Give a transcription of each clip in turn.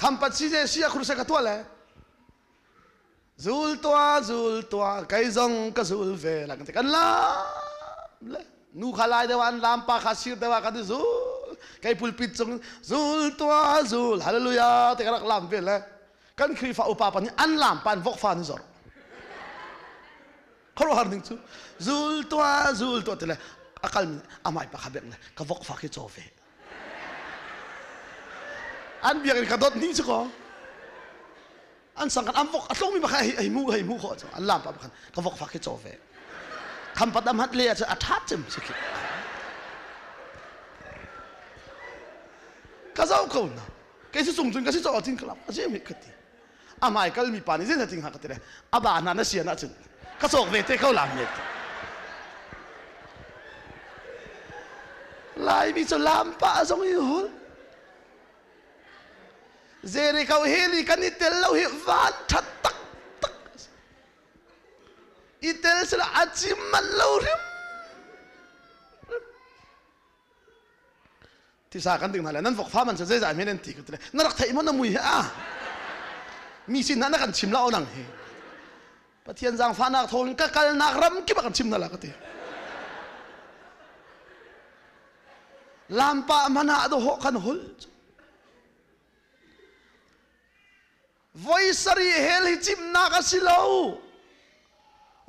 Khampat CJC a crusade ka tuah le zul tua zul tua kei zong ka zul ve la kan ti kan lam le nu kha lai deuh an lam pa kha sir deuh ah kan i zul kei pulpit cung zul tua zul hallelujah te ka rak lam ve le kan Khrihfa upa pa nih an lam pa an vok fa an zor khuaruahhar ning cu zul tua zul tua ti le a kal mi amai pa kha bek le ka vok fa khi caw ve an biakinn ka dot ni cu ko an sang kan an vok a tlongmi bakha hei mu hei mu kho an lam pa bakhan ka vok fa khi caw ve khampat am hat le a a tha cem si khi ka zau ko na kei si sung cun ka si caw tin ka lam a jem hi ka ti a hmai kal mi pa nih zei ting ha ka ti le a ba hna na sian ahcun ka cawk ve te ko lam ne Laimi cu lampa zong i hul Jericho heli kan i tel lo hi van that tak tak i tel sila a cim man lo hrim Tisa kan ding hna le nan vok fa man cu zeizah men an ti ka ti le na rak theih maw na mui hi a mi sin na kan chim la nang hi Pathian zaangfahnak thawngin ka kalnak ram kip ah kan chim na la ka ti lampa hmanh ah dawh kan hul voi sarih hel hi cimnak a si lo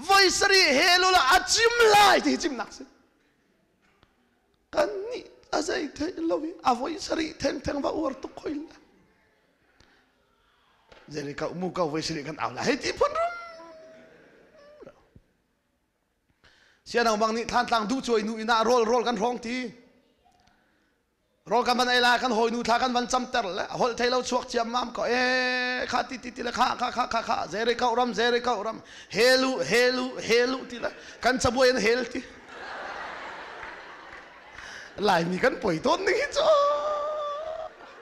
voi sarih hel ula a cim lai ti hi cimnak si Kan nih a zei theih lo i a voi sarih thengtheng va uar tuk khoi la. Zeri ka mu ka voi sarih kan au la hei ti phun rum. Sianang bang nih thantlang duh cuai nu ina rawl rawl kan hrawng ti. Rawl kan van ei la kan hawi nu thla kan van camter le holh thei lo chuak ciam mam ko e kha ti ti ti le kha kha kha kha kha zeri kau ram zeri kau ram helu helu helu ti le kan cabuai an hel ti. Laimi kan poi tawn ning hi cu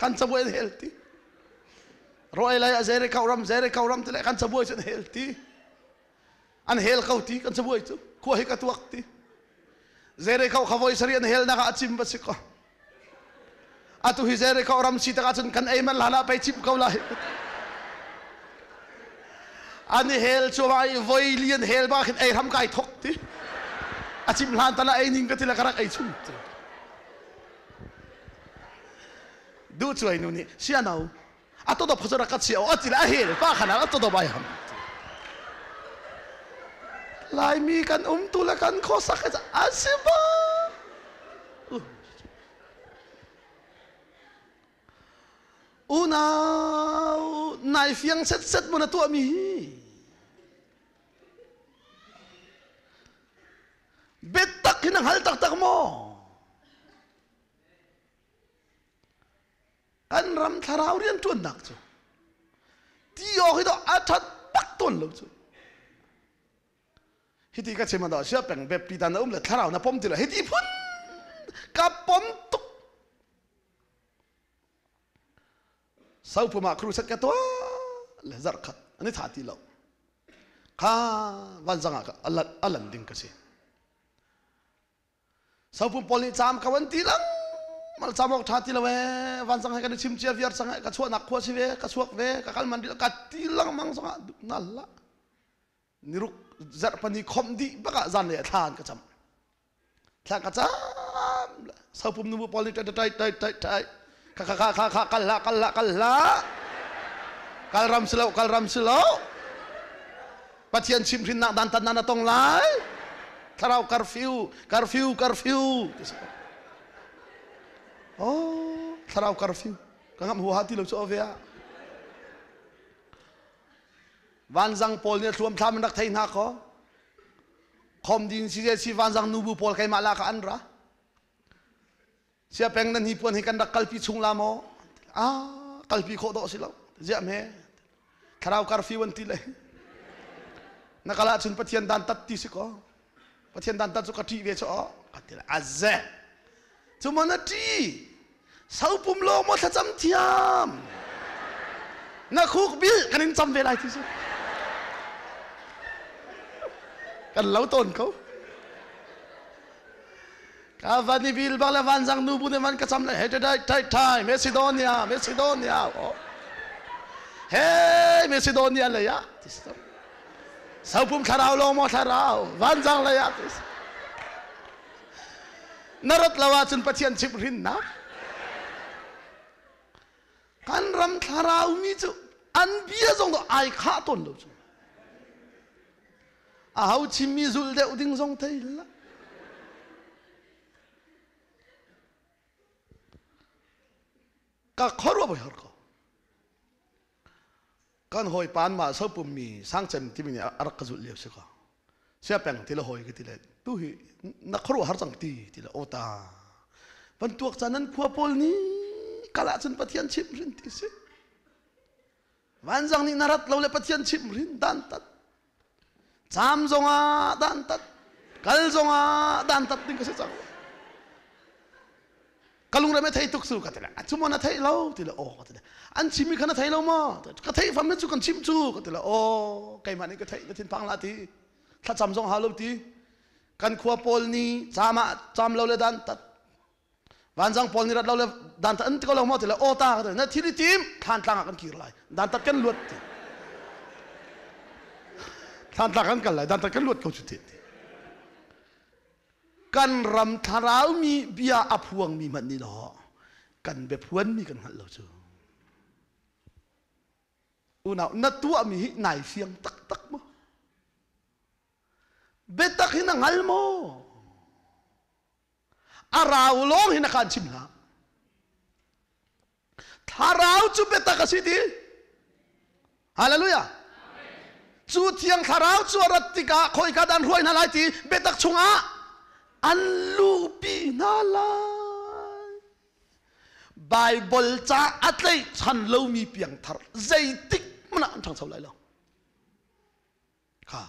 kan cabuai an hel ti roi lai a zere ko ram zere ko ram ti le kan cabuai cu an hel ti an hel ko ti kan cabuai cu khua hi ka tuak ti zere ko kha voi sari an hel nak ah a cim va si ko atu hi zere ko ram si tak ahcun kan ei man hlan ah pei cim ko lai an i hel cu ai voi li an hel ba khin ei hram kai thok ti a cim hlan tala ei ning ka ti la ka rak ei chung ti duh cuai nu nih siano a to dop kha rak ka chia o ti la a hel pa khana a to dop ai ham Laimi kan um tu le kan khuasak a si ba Unau nai fiang setset maw na tuahmi hi? Biatak hi na hngal taktak maw? Kan ram thlarau rianṭuannak cu ti awk hi to a ṭhat bak tawn lo cu. Hiti ka chim ah sia peng biapi dan na um le thlarau na pom ti lo hiti phun ka pom tuk Sopum ah crusade ka tuah le zarh khat an i tha ti lo kha vanzang ah a lan ding ka si Sopum pawl nih caam ko an ti lang mal caam awk tha ti lo ee vanzang he kan i chim cia viar cang ka chuahnak khua si ve ka chuak ve ka kal man ka ti lengmang zongah nal la niruk zarh pani khomh dih bak ah zan lei ah thla an ka cam thla ka cam sopum nubu pawl nih tai tai tai tai tai kha kha kha kha kal hlah kal hlah kal hlah kal ram si lo kal ram si lo Pathian chimhrinnak dan tan na tong lai thlarau curfew curfew curfew oh thlarau curfew ka ngam huha ti lo chu ove ah Vanzang pawl nih a thluamthlam in rak thei hna kaw khom din si si vanzang nubu pawl keimah la ka an ra sia peng nan hi puan hi kan rak kalpi chung la maw ah kalpi khawh dawh si lo ziah me thlarau karfi wan ti le na kala chun pathian dan tat ti si ko pathian dan tat cu ka ṭih ve chu o ka ti le aze cu mo na ṭi sopum lo maw thlacam thiam na khuk bil kan in cam ve lai ti su kan lo tawn ko ka van i bil bak le vanzang nu bu ne man ka cam le he tai tai tai Macedonia Macedonia oh. Hey Macedonia lei ah ti si Sopum thlarau lawng maw thlarau vanzang lei ah ti si. Na rat lo ahcun Pathian chimhhrinnak. Kan ram thlarau mi cu an bia zong to ai khah tawn lo cu. A ho chimmi zulh deuh ding zong thei hlah. Ka khuaruah har ko. Kan hawi pan ma so pummi sangcem timi nih a rak ka zulh lio si ko. Sia peng ti le hawi ka ti le tu hi na khuaruah har cang ti ti le ota. Van tuak caan nan khua pawl nih kal ahcun Pathian chimh rin ti si. Vanzang nih na rat lo le Pathian chimh rin dan tat. Caam zongah dan tat. Kal zongah dan tat ding ka si cang. Ka lungre me thei tuk su ka ti le cu maw na theih lo ti le aw ka ti le an chim mi kha na thei lo maw ka theih fam cu kan chim cu ka ti le aw keimah nih ka theih na thinphang la ti thlacam zong hau lo ti kan khua pawl nih caam ah caam lo le dan tat Vanzang pawl nih rat lo le dantat an ti ko lo maw ti le aw ta ka ti na thil i tim thlantlang ah kan kir lai dantat kan luat ti thlantlang kan kal lai dantat kan luat ko cu ti kan ram thlarau mi bia a phuang mi hmanh nih law kan bia phuan mi kan hngalh lo cu unau na tuah mi hi nai fiang taktak maw biatak hi na hngal maw A rau lawng hin a kan chim hlah. Thlarau cu biatak a si ti. Hallelujah. Cu thiang thlarau cu a rat tikah khoika dah an hruai hna lai ti biatak chungah an luhpi hna lai. Bible ca a tlaihchan lomi piangthar zeitik hmanh ah an ṭhangcho lai lo. Kha.